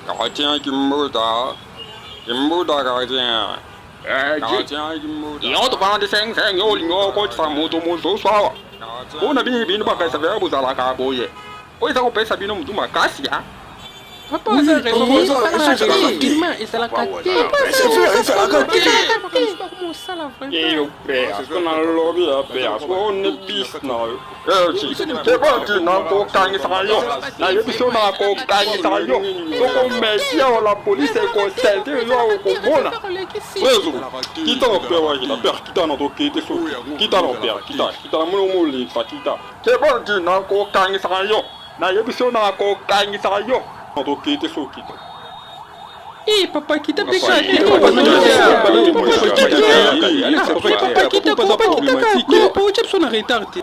Quartier Kimbuta, Kimbuta quartier. Quartier Kimbuta. Yo tofandi seng yo olingi okotisa moto mosusu awa. Mpona bino bino bakanisa vea bozalaka boye. Oyo eza kopesa bino motu makasi ya. Papa aza raison ezalaka te. Eyo père, soki nalobi ya père, soki one bis na yo. Kebaki nakokangisa yo, nayebisi yo nakokangisa yo. Soki omeki awa la police ekosentire yo okomona. Prezo, kita na père wakita, père kita na tokete soki. Kita na père, kita, kita na moni omolekisa kita. Kebaki nakokangisa yo, nayebisi yo nakokangisa yo. Tokete soki. Eh, papa kita mpe kaka papa kita papa kita kaka papa otya biso na retard te.